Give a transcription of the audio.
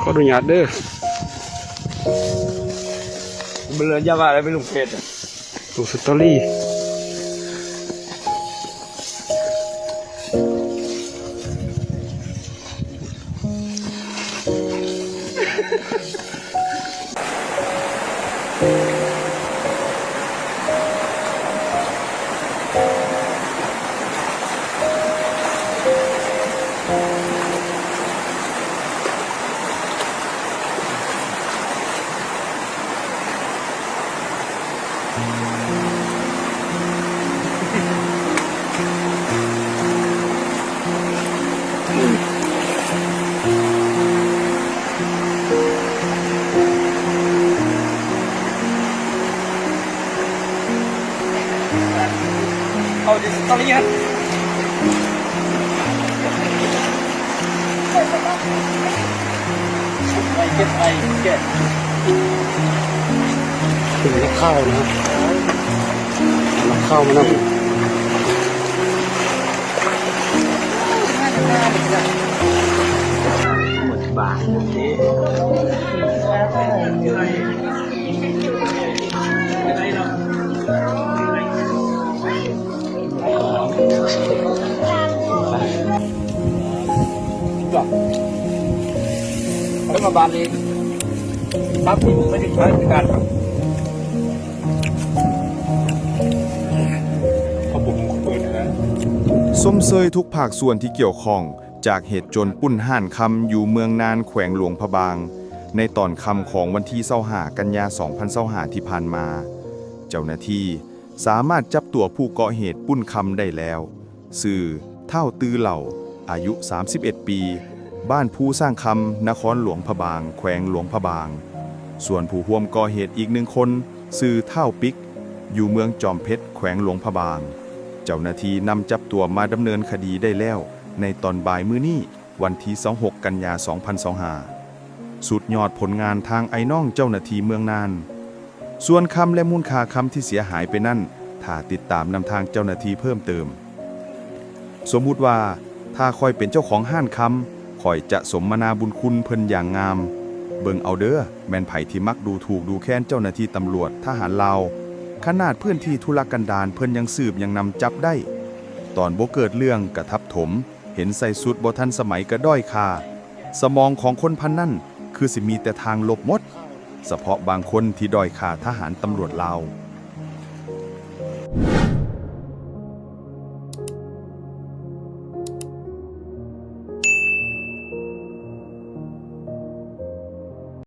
ຂໍອະນຸຍາດເດີ. ເບິ່ງແລ້ວຢ່າວ່າໄດ້ໄປລົງເຟສ ລົງສະຕໍຣີ. ເອົາດິສຕອຣີຫັ້ນ ໄປເກັບໄອແກະ ເປັນນັກຂ່າວນະ ນັກຂ່າວມານຳ. ຊົມເຊີຍທຸກພາກສ່ວນທີ່ກ່ຽວຂ້ອງ ຈາກເຫດໂຈນປຸ້ນຮ້ານຄຳຢູ່ເມືອງນານ ແຂວງຫຼວງພະບາງ ໃນຕອນຄ່ຳຂອງວັນທີຊາວຫ້າ ກັນຍາ ສອງພັນຊາວຫ້າ ທີ່ຜ່ານມາ. ເຈົ້າໜ້າທີ່ສາມາດຈັບຕົວຜູ້ເກາະເຫດປຸ້ນຄຳໄດ້ແລ້ວ, ຊື່ ທ້າວ ຕື້ເຫຼົ່າ ອາຍຸ ສາມສິບເອັດ ປີ, ບ້ານພູຊ້າງຄຳ, ນະຄອນຫຼວງພະບາງ, ແຂວງຫຼວງພະບາງ. ສ່ວນຜູ້ຮ່ວມກໍ່ເຫດອີກໜຶ່ງຄົນ, ຊື່ ທ້າວ ປິກ, ຢູ່ເມືອງຈອມເພັດ, ແຂວງຫຼວງພະບາງ. ເຈົ້າໜ້າທີ່ນຳຈັບຕົວມາດຳເນີນຄະດີໄດ້ແລ້ວ ໃນຕອນບ່າຍມື້ນີ້ ວັນທີຊາວຫົກ ກັນຍາ ສອງພັນຊາວຫ້າ. ສຸດຍອດຜົນງານທາງອ້າຍນ້ອງເຈົ້າໜ້າທີ່ເມືອງນານ. ສ່ວນຄຳ ແລະ ມູນຄ່າຄຳທີ່ເສຍຫາຍໄປນັ້ນ ຖ້າຕິດຕາມນຳທາງເຈົ້າໜ້າທີ່ເພີ່ມເຕີມ. ສົມມຸດວ່າ ຖ້າຂ້ອຍເປັນເຈົ້າຂອງຮ້ານຄຳ, ຂ້ອຍຈະສົມມະນາບຸນຄຸນເພິ່ນຢ່າງງາມ. ເບິ່ງເອົາເດີ, ແມ່ນໃຜທີ່ມັກດູຖູກດູແຄນເຈົ້າໜ້າທີ່ຕຳຫຼວດ, ທະຫານລາວ, ຂະໜາດພື້ນທີ່ທຸລະກັນດານເພິ່ນຍັງສືບຍັງນຳຈັບໄດ້. ຕອນບໍ່ເກີດເລື່ອງກະທັບຖົມ, ເຫັນໃສ່ຊຸດບໍ່ທັນສະໄໝກະດ້ອຍຄ່າ. ສະໝອງຂອງຄົນພັນນັ້ນຄືຊິມີແຕ່ທາງລົບໝົດ, ສະເພາະບາງຄົນທີ່ດ້ອຍຄ່າທະຫານຕຳຫຼວດລາວ.